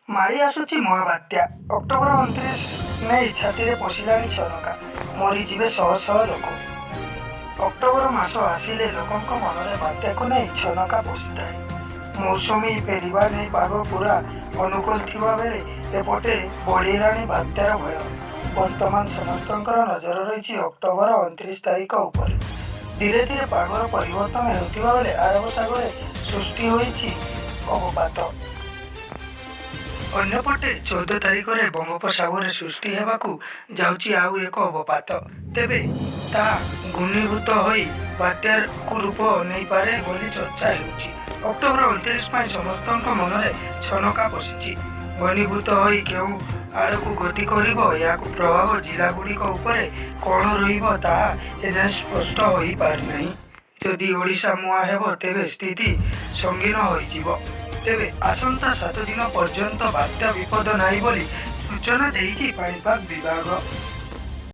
ମାଡ଼ି ଆସୁଛି ମହାବାତ୍ୟା। ଅକ୍ଟୋବର 29 ନେଇ ଛାତିରେ ପଶିଲାଣି ଛନକା, ମରିଯିବେ ଶହ ଶହ ଲୋକ। ଅକ୍ଟୋବର ମାସ ଆସିଲେ ଲୋକଙ୍କ ମନରେ ବାତ୍ୟାକୁ ନେଇ ଛନକା ପଶିଥାଏ। ମୌସୁମୀ ଫେରିବା ନେଇ ପାଗ ପୂରା ଅନୁକୂଳ ଥିବା ବେଳେ ଏପଟେ ବଢ଼ିଲାଣି ବାତ୍ୟାର ଭୟ। ବର୍ତ୍ତମାନ ସମସ୍ତଙ୍କର ନଜର ରହିଛି ଅକ୍ଟୋବର 29 ତାରିଖ ଉପରେ। ଧୀରେ ଧୀରେ ପାଗର ପରିବର୍ତ୍ତନ ହେଉଥିବା ବେଳେ ଆରବ ସାଗରରେ ସୃଷ୍ଟି ହୋଇଛି ଅବପାତ। ଅନ୍ୟପଟେ 14 ତାରିଖରେ ବଙ୍ଗୋପସାଗରରେ ସୃଷ୍ଟି ହେବାକୁ ଯାଉଛି ଆଉ ଏକ ଅବପାତ। ତେବେ ତାହା ଘନୀଭୂତ ହୋଇ ବାତ୍ୟାକୁ ରୂପ ନେଇପାରେ ବୋଲି ଚର୍ଚ୍ଚା ହେଉଛି। ଅକ୍ଟୋବର 29 ପାଇଁ ସମସ୍ତଙ୍କ ମନରେ ଛନକା ପଶିଛି। ଘନୀଭୂତ ହୋଇ କେଉଁ ଆଡ଼କୁ ଗତି କରିବ, ଏହାକୁ ପ୍ରଭାବ ଜିଲ୍ଲାଗୁଡ଼ିକ ଉପରେ କ'ଣ ରହିବ ତାହା ଏଯାଏଁ ସ୍ପଷ୍ଟ ହୋଇପାରିନାହିଁ। ଯଦି ଓଡ଼ିଶା ମୁହାଁ ହେବ ତେବେ ସ୍ଥିତି ସଙ୍ଗୀନ ହୋଇଯିବ। ତେବେ ଆସନ୍ତା 7 ଦିନ ପର୍ଯ୍ୟନ୍ତ ବାତ୍ୟା ବିପଦ ନାହିଁ ବୋଲି ସୂଚନା ଦେଇଛି ପାଣିପାଗ ବିଭାଗ।